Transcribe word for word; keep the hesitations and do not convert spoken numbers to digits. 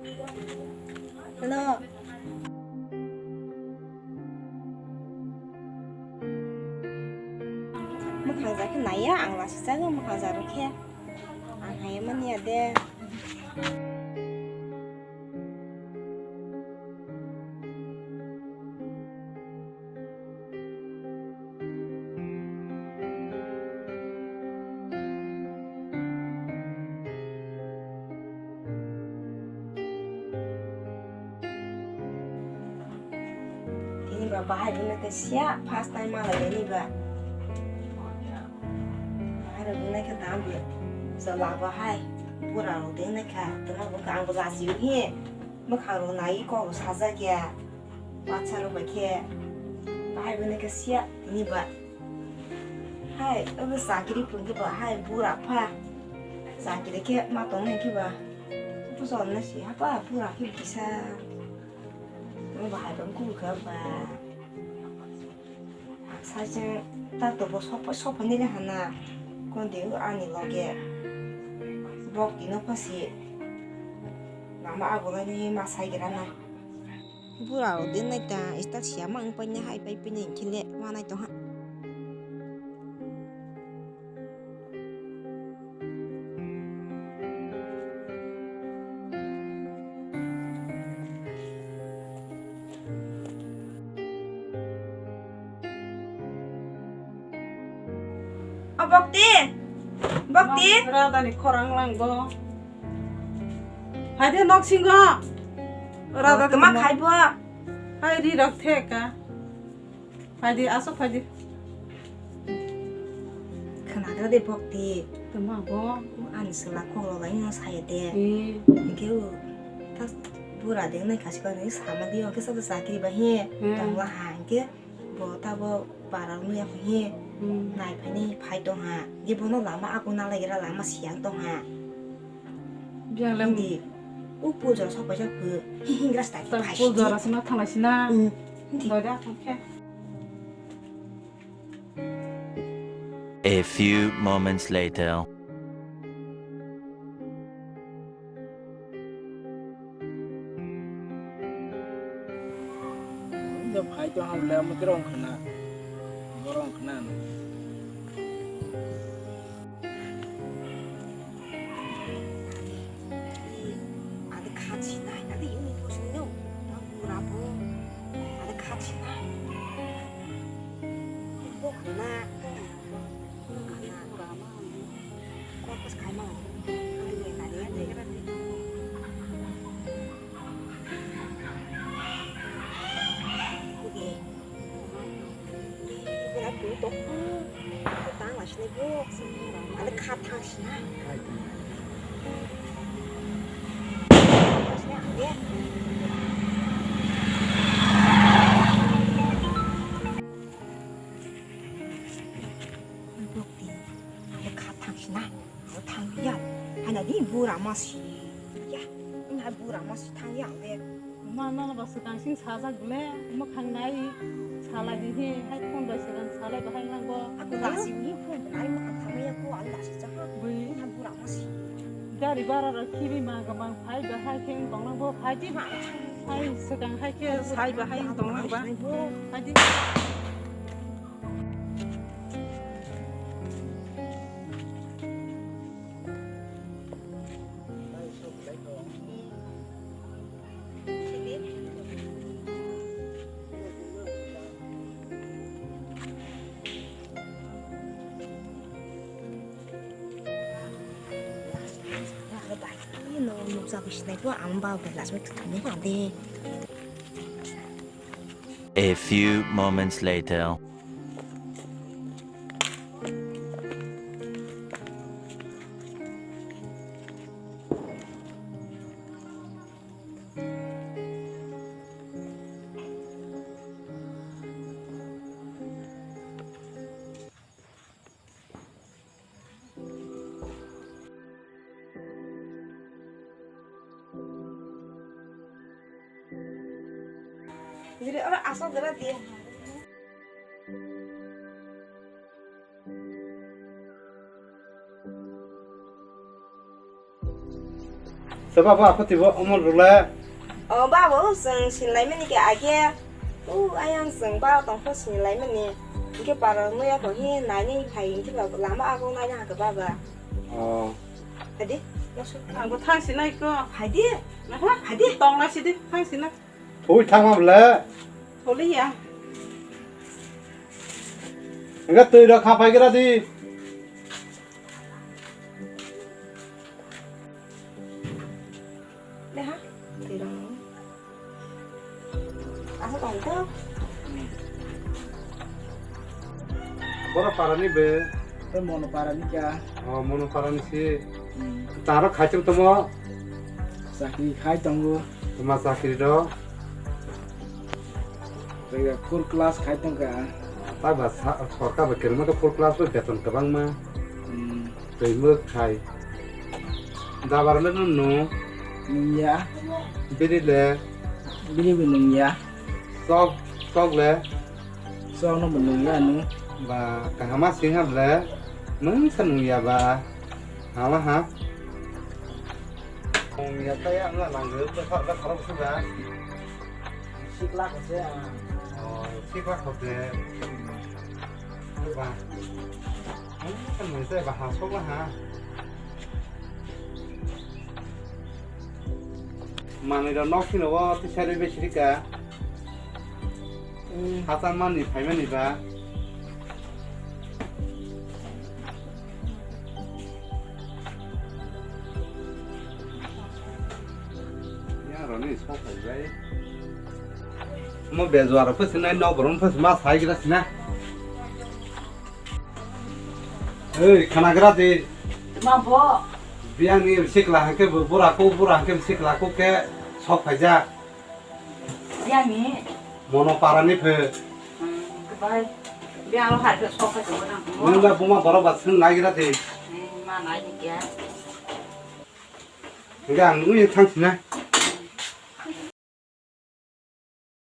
Hello. Mwkhang ja khe naiya, ang lasi chago mwkhang ja rw khe. Ang hai manya de. Tini ba bahai bini khe siya first time ma lai ni ba. Bahai rok bini khe dam bi. Jala bahai. Pura rok de ne kha. Tama bo kang bo lasi hi. Mwkhang rok nai kok rok sajak ya. Bacha rok bai khe bahai bini khe siya tini ba. Hai, obo chakri phung khe ba hai bura pha. Chakri khe ma tong nai khe ba. Bujol na si ha ba bura khe kisa. Obo bahai bang kulu kha ba. Sai chwng ta to bo sop sop ni le hana. Kon de ani loge. Bok tino pha si. Lama ago ni ma sai gira na. Bura rok din nai ta, start siya ma wng pai nai, hai pai pai nai, hing khe le ma nai tong ha. O Bokti! Bokti! Radani khorang lang bo. Phaidi nok singo. Radha tama khaibo. Hai ri rok the ka. Phaidi, asok phaidi. Khwnagra de Bokti. Tama bo. Ani sela khoglo lai no saye de. Eh. Hingke o ta bura de nai kasi ba ni sama di o ke sa chakri ba he. Hmm. Tongla ha hingke. Bo tabo bara wngya khe Hmm. nai phai ni phai tong ha. Je bono lama aku na lai gira lama siyang tong ha. Biang lem. Hindi. U pul jora sok paisa phu. Hi hingra stai Ta phai pul sini. Jora sima thanglai sina. Hmm. Hindi. Boda okay. A few moments later. Ino phai to ham le, amo khe rong khna. Bo rong khna no. Ada khachi nai, ada ini bos ni no. Bura bo. Ada khachi nai. Bo khna. Bwkti, abo kha thang sina, abo thang ya. Hana di bura ma si ya. Ina bura ma si thang ya de. Ma, ma, ma, ba swkang sing sajak bole, ma khang nai, salai di he, hai phone bai swkang salai bahai lang bo. Ako lasi ni phone nai ma khang thang ya ko, ang lasi cha ha. Bui. Ina bura ma si. Gari bara rok khibi ma gamang phai bahai khe tong lang bo, phai di. Ma thang. Hai swkang hai khe sai bahai tong lang ba. Phai di. Nukjagwi sinai bo ang ba belai thwngwi tongde. A few moments later. Diri oro asok dera dia. Tei babo, aphoti bo omo rwle. O babo, chwng sinlaimani khe age. O ayang chwng ba tongkho sinlaimani. Hwnkhe para nuya kho hi nainwi phai hwnkhe ba lama abo naina hwnkhe baba. O. Hadi, mosu. Ang bo thang sinai ko. Hadi. Naha? Hadi. Tong lai sidi, thang sinai. Thui thangma bole. Tholiya. Enggak tui rok khapai kira di. Leha, twi rok. Asa tong to. Boro parani be. Te mono parani kya? Oh, mono parani si. Hmm. Taro khai chwng tomo. Chakri khai tongo. Tuma chakri do. Tei four class khai tongkha. Ta ba sa-, sorkar bai kwrwngma khe four class bai beton kwbangma. Hmm. Tei mwkhai. Dabar le nung nung. Nungya. Biri le. Biri bo nungya. Sok, sok le. Sok no bo nungya nung. Ba, kahama sing ham le. Nung sa nungya ba. Hala ha. Nungya ta ya nga nang le, ta khar, ta khar su ba. Sikla ko se, ah. Oh, sikla ko se. Ba. Ang kan mo se ba ha so ba ha. Manwi rok nok phino o tisari besiri ka. Hmm. Hachal mani phaimani ba. Yang roni sok phai bai. Mo bejuar phasinai nok borom phas ma sai gira sina. Ei, khanagra di. Ma bo? Biyang ni sikla hake bu-, bura ko, bura hake sikla ko ke sok phaijak. Biyang ni? Mono para ni phe. Hmm, bai. Biyang lo hai ke sok phaijak bo nang. Nung da buma borok ba sung nai gira di. Hmm, ma nai di kya? Enggak, ang nungni thang sina.